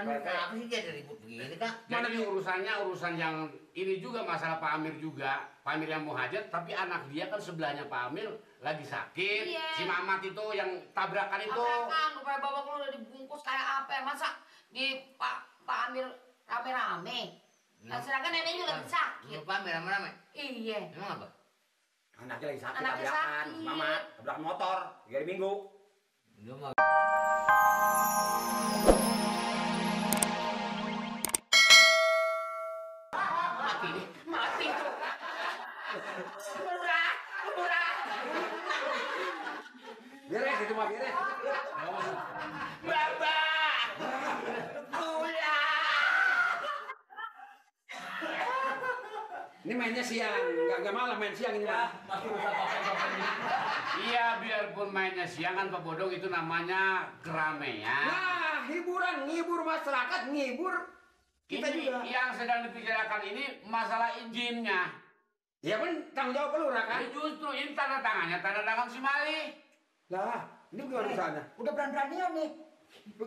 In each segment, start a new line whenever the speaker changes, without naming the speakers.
Kan kenapa sih dia ada ribut begini, Kak?
Jadi urusannya urusan yang ini juga masalah Pak Amir juga. Pak Amir yang mau hajat, tapi anak dia kan sebelahnya Pak Amir lagi sakit.
Iya.
Si Mamat itu yang tabrakan itu.
Tabrakan, rupanya babak lu udah dibungkus kayak apa? Masa di Pak Amir rame-rame? Nah, sedangkan nenek juga lagi sakit.
Lu Pak Amir rame-rame?
Iya.
Emang apa?
Anaknya lagi sakit,
Anaknya
tabrakan.
sakit.
Mamat, tabrakan motor, 3 minggu.
Lu mau
Mati tuh. Murah.
Beres itu mah beres.
Bapak.
Ini mainnya siang, nggak malam main siang ini mah.
Iya, biarpun mainnya siang kan Pak Bodong itu namanya keramaian.
Nah, hiburan, ngibur masyarakat, ngibur kita
Ini
juga.
yang sedang dibicarakan ini masalah izinnya.
Ya kan tanggung jawab pelurah kan?
Ini justru ini tanda tangan si Mali.
Lah, ini gimana urusannya?
Udah berani-beranian nih.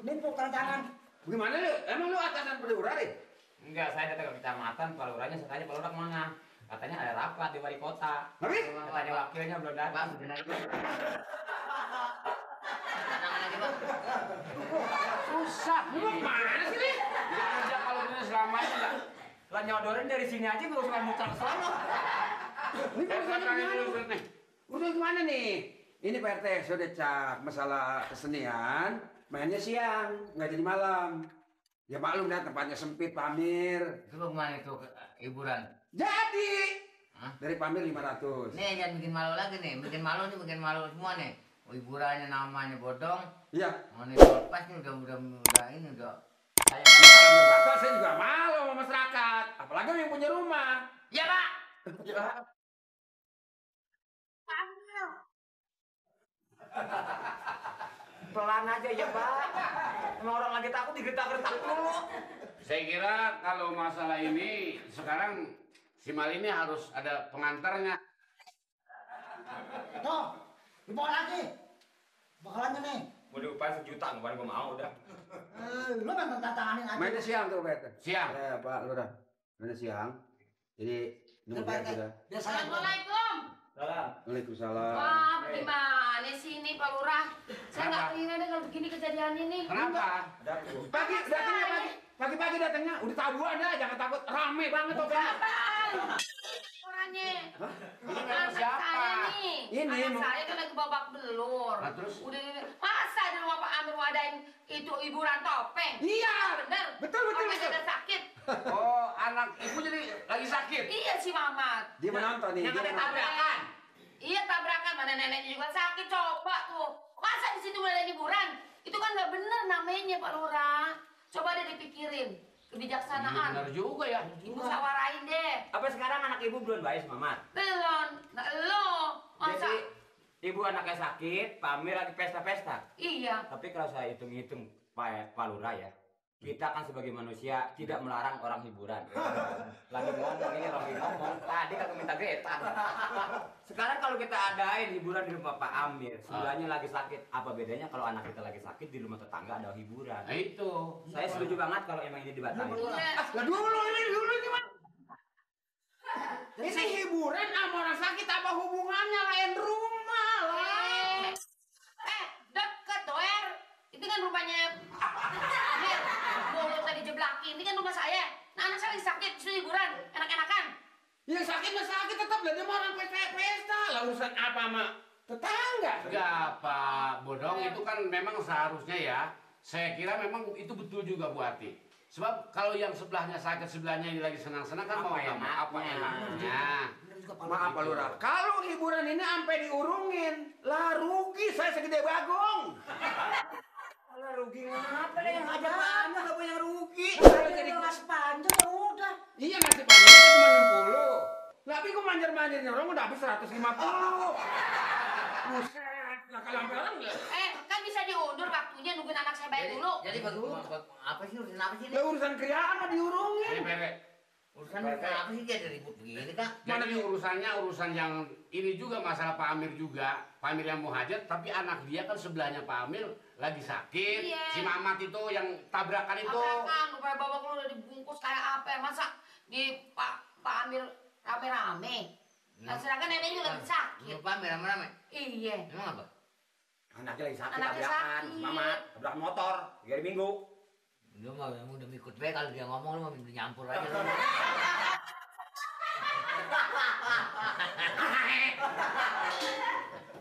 Nimpuk tanda tangan.
Bagaimana lu? Emang lu atasan pelurah deh?
Enggak, saya datang ke kecamatan, Pak Lurahnya saya tanya Pak Lurah kemana? Katanya ada rapat di wali kota.
Tapi?
Katanya wakilnya belum datang.
tangan lagi, Bang.
Susah.
Lu mau kemana sih nih?
Kerja kalau ini selama ini enggak.
Lah nyodorin dari sini aja nggak usah muter ke sana.
Ini urusannya gimana? Urusan gimana nih? Ini Pak RT sudah cak masalah kesenian, mainnya siang, nggak jadi malam. Ya maklum dah tempatnya sempit, Pak Amir.
Itu kemana itu hiburan?
Jadi
Hah?
dari Pak Amir 500.
Nih jangan bikin malu lagi nih, bikin malu semua nih. Hiburannya namanya bodong.
Iya.
Mau nih lepas nih udah ini udah.
Kalau menurut Bapak saya juga malu sama masyarakat, apalagi yang punya rumah.
Ya Pak.
Ya.
Pelan aja ya Pak. Emang orang lagi takut digertak-gertak dulu.
Saya kira kalau masalah ini sekarang si Mali ini harus ada pengantarnya.
Tuh, dibawa lagi. Bakalannya nih.
Mau diupah 1 juta, nggak gue mau udah.
Lu memang tanda tanganin aja.
Mainnya siang tuh Pak RT.
Siang.
Ya Pak Lurah. Mainnya siang. Jadi nunggu
Pak RT.
sudah.
Dia salah.
Assalamualaikum.
Salam.
Waalaikumsalam.
Wah, gimana sih ini Pak Lurah? Saya nggak
Kenapa?
kira deh kalau begini kejadiannya nih.
Kenapa?
Ada tuh.
Pagi datangnya pagi. Pagi-pagi datangnya udah tabuhan dah, jangan takut. Rame banget tuh Pak.
Apaan? Orangnya.
Ini memang
Anak
siapa?
saya nih.
Ini
Anak
mau-
saya kan lagi babak belur.
Nah, terus?
Udah masa di rumah Pak Amir mau adain itu hiburan topeng?
Iya.
Bener.
Betul, betul,
Topeng
betul.
ada sakit.
Oh, anak ibu jadi lagi sakit.
Iya si Mamat.
Dia menonton nih.
Yang
dia
ada
menonton.
tabrakan. Iya tabrakan, mana neneknya juga sakit, coba tuh. Masa di situ ada hiburan? Itu kan nggak bener namanya Pak Lurah. Coba deh dipikirin
Iya,
kebijaksanaan.
benar juga ya.
Ibu sawarain deh.
Apa sekarang anak ibu belum baik sama Mamat?
Belum, nggak lo. Masa?
Jadi ibu anaknya sakit, Pak Amir lagi pesta-pesta.
Iya.
Tapi kalau saya hitung-hitung Pak Lurah ya, kita kan sebagai manusia tidak melarang orang hiburan. Lagi ngomong, tadi kagak minta getan. Sekarang kalau kita adain hiburan di rumah Pak Amir, sebelahnya lagi sakit, apa bedanya kalau anak kita lagi sakit di rumah tetangga ada hiburan?
Nah, itu.
Saya setuju banget kalau emang ini dibatalin.
Iya.
Lah dulu ini Pak. Ini hiburan sama orang sakit apa hubungannya lain rumah lah.
Deket doer. Itu kan rumahnya Amir. Mulut tadi jeblakin. Ini kan rumah saya. Nah, anak saya lagi sakit, disuruh hiburan, enak-enakan.
Yang sakit mah sakit tetap lah dia mau orang pesta lah urusan apa sama tetangga.
Enggak, Pak Bodong itu kan memang seharusnya ya. Saya kira memang itu betul juga Bu Ati. Sebab kalau yang sebelahnya sakit, sebelahnya ini lagi senang-senang kan mau nggak mau apa enaknya.
Maaf Pak Lurah, kalau hiburan ini sampai diurungin, lah rugi saya segede bagong.
Kalau rugi ngapa deh yang ada banyak gak punya rugi.
Kalau jadi
Kalau ngasih panjang ya udah.
iya ngasih panjang itu cuma 60. Tapi gue manjar-manjarin orang udah habis 150. Buset, nah kalau sampai orang nggak.
Kan bisa diundur waktunya nungguin anak saya baik dulu.
Jadi apa sih urusan apa sih ini?
Lah urusan kriana diurungin.
Ini Pere,
Urusan apa sih dia ada ribut begini Kak?
Jadi urusannya urusan yang ini juga masalah Pak Amir juga. Pak Amir yang mau hajat, tapi anak dia kan sebelahnya Pak Amir lagi sakit.
Iya.
Si Mamat itu yang tabrakan itu.
Tabrakan, rupanya babak lu udah dibungkus kayak apa? Masa di Pak Amir rame-rame? Nah, sedangkan neneknya lagi sakit.
Pak Amir rame-rame.
Iya.
Emang apa?
Anaknya lagi sakit,
Anaknya
tabrakan.
sakit.
Mamat, tabrak motor 3 hari Minggu.
Lu mah udah ikut baik kalau dia ngomong lu mah nyampur aja lu.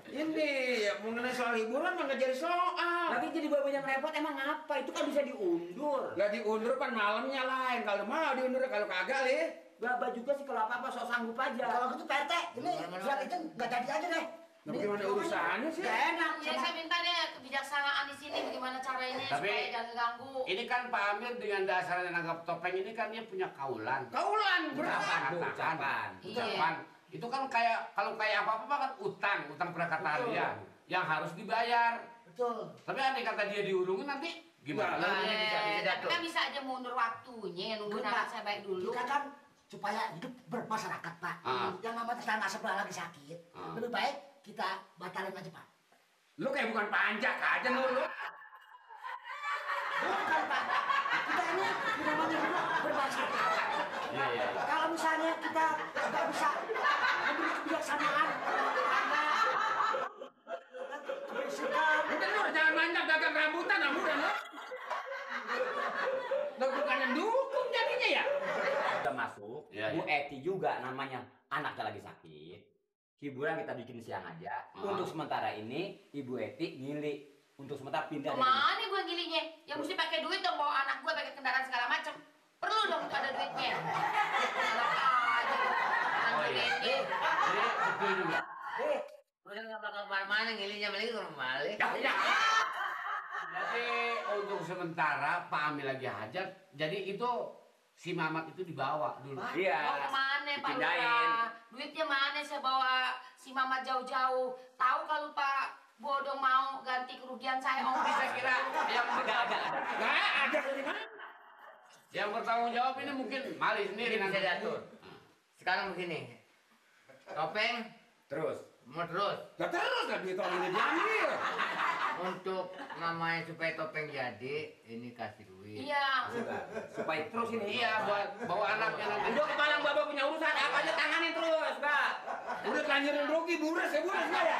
Ini ya, mengenai soal hiburan mah nggak jadi soal.
Lagi jadi bawa yang repot emang apa? Itu kan bisa diundur.
Nggak diundur kan malamnya lain. Kalau mau diundur, kalau kagak lih.
Baba juga sih kalau apa-apa sok sanggup aja.
Kalau gitu Pak RT, ini surat itu nggak jadi aja deh.
Nah, bagaimana urusannya sih?
Nggak enak.
Ya saya minta deh kebijaksanaan di sini bagaimana caranya
Tapi-
supaya jangan ganggu.
Ini kan Pak Amir dengan dasarnya nanggap topeng ini kan dia punya kaulan.
Kaulan,
Ucapan,
ucapan.
ucapan. Itu kan kayak kalau kayak apa-apa kan utang perkataan dia yang harus dibayar.
Betul.
Tapi andai kata dia diurungin nanti gimana?
Nah, ini bisa
Tapi
diatur.
kan bisa aja mundur waktunya, nunggu
Betul,
anak
Pak.
saya baik dulu.
Kita kan supaya hidup bermasyarakat Pak.
Ah.
Yang namanya tetangga sebelah lagi sakit.
Ah.
Lebih baik kita batalin aja Pak.
Lu kayak bukan panjak aja lu.
Bukan Pak. Kita ini namanya hidup bermasyarakat.
Iya, iya.
Kalau misalnya kita nggak bisa memberi kebijaksanaan, kebersihan,
Udah lu jangan banyak dagang rambutan, kamu udah lu. Lu bukannya dukung jadinya ya?
Udah masuk,
Iya,
Bu
iya.
Eti juga namanya anaknya lagi sakit. Hiburan kita bikin siang aja.
Ah.
Untuk sementara ini Ibu Eti ngilik. Untuk sementara pindah.
Kemana gue gilinya? Ya mesti pakai duit dong bawa anak gue pakai kendaraan segala macam. Perlu dong ada duitnya. Enak aja.
Oh iya.
Ini.
Jadi betul juga.
Udah nggak bakal kemana-mana ngilinya balik ke rumah balik.
Ya. Jadi untuk sementara Pak Amir lagi hajat, jadi itu si Mamat itu dibawa dulu.
Iya.
Mau kemana Pak
Dipindahin.
Lurah? Duitnya mana saya bawa si Mama jauh-jauh. Tahu kalau Pak Bodong mau ganti kerugian saya om.
Saya kira yang
Ada.
Nggak ada dari mana?
yang bertanggung jawab ini mungkin Mali sendiri
Ini bisa
nanti.
diatur. Sekarang begini. Topeng
Terus.
mau terus
Nggak terus lah duit orang ini diambil.
untuk namanya supaya topeng jadi ini kasih duit.
Iya.
Supaya terus ini.
Iya, buat bawa anaknya nanti.
Udah kepala Baba punya urusan apa aja tanganin terus, Mbak.
Udah telanjurin rugi, buras ya buras nggak ya?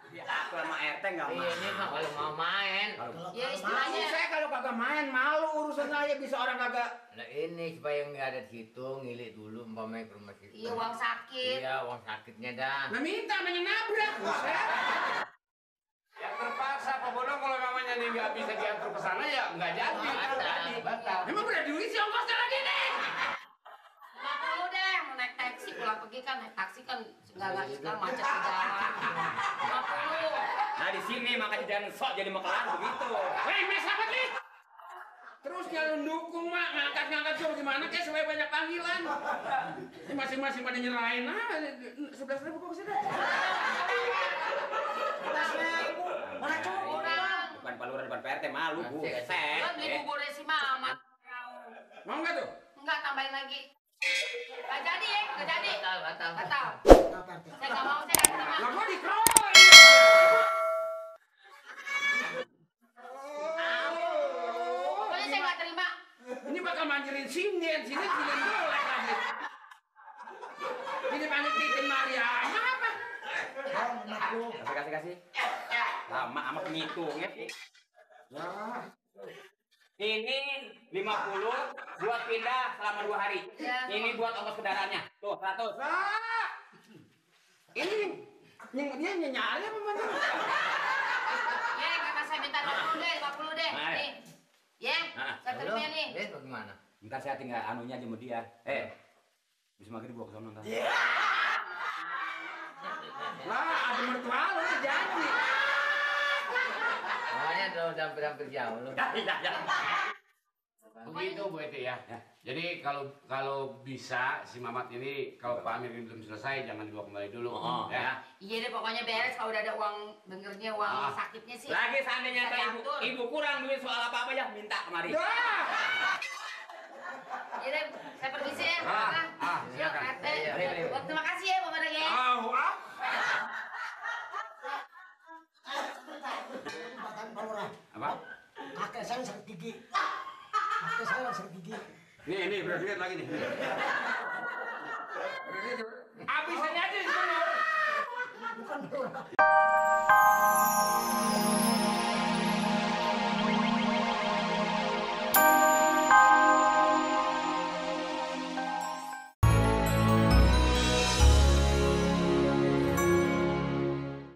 Ya, aku sama RT nggak
Iya,
mau.
ini mah kalau mau main.
Kalau
Ya
Malu
istilahnya.
saya kalau kagak main, malu urusan saya bisa orang kagak.
Nah ini supaya nggak ada di situ ngilik dulu umpamanya ke rumah situ.
Iya uang sakit.
Iya uang sakitnya dah.
Nah minta namanya nabrak, buset.
Yang terpaksa Pak Bodong kalau mamanya nih nggak bisa diatur ke sana ya nggak jadi. Batal.
Emang udah duit sih ongkosnya lagi nih.
50 deh, mau naik taksi pulang pergi kan naik taksi kan segala sekarang macet di jalan. 50.
Nah di sini makanya jangan sok jadi makalan begitu.
Hei, mes apa nih? Terus nyalon dukung mak, ngangkat-ngangkat suruh gimana kayak supaya banyak panggilan. Ini masing-masing pada nyerahin ah, 11.000 kok kesini.
Mana cukup?
Kurang.
Bukan Pak Lurah depan PRT malu, Bu.
Kasih, kasih.
Set.
Belum beli buburnya si Mama.
Mau nggak tuh?
Enggak tambahin lagi. Gak jadi ya, gak jadi.
Batal.
Batal.
Nah, Pak RT.
Saya gak mau, saya gak terima.
Lah gua dikeroyok.
Pokoknya saya gak terima.
Ini bakal manjirin sinden boleh lagi. Ini panggil bikin Mariam apa?
Oh, 50.
Kasih. Lama amat ngitungnya.
Ya,
Ini 50 buat pindah selama 2 hari.
Ya.
Ini buat ongkos kendaraannya. Tuh, 100.
lah. Ini dia nyali apa mana?
Ya, kakak saya minta 50 deh.
Nah,
Nih. Ya,
Nah,
saya terima nih.
Lihat bagaimana?
Ntar saya tinggal anunya aja sama dia. Bisa maghrib gua ke sono ntar.
Lah, ada mertua lu jadi.
Makanya udah hampir jauh lu.
Begitu Bu Eti ya. Jadi kalau bisa si Mamat ini kalau Pak Amir ini belum selesai jangan dibawa kembali dulu.
Oh,
Ya.
Iya deh, pokoknya beres kalau udah ada uang dengernya uang
Ah.
sakitnya sih.
Lagi seandainya
Saya
ada
atur.
ibu kurang duit soal apa-apa ya minta kemari.
Dah.
Jadi saya permisi ya.
Ah,
Pak.
ah,
Yuk,
silakan.
Pak RT.
Iya.
Terima kasih ya Bapak Dage.
Makan Pak Lurah.
Apa?
Kakek saya sakit gigi. Kakek saya sakit gigi.
Nih, berapa duit lagi nih?
Habisin aja di sana.
Bukan Pak Lurah.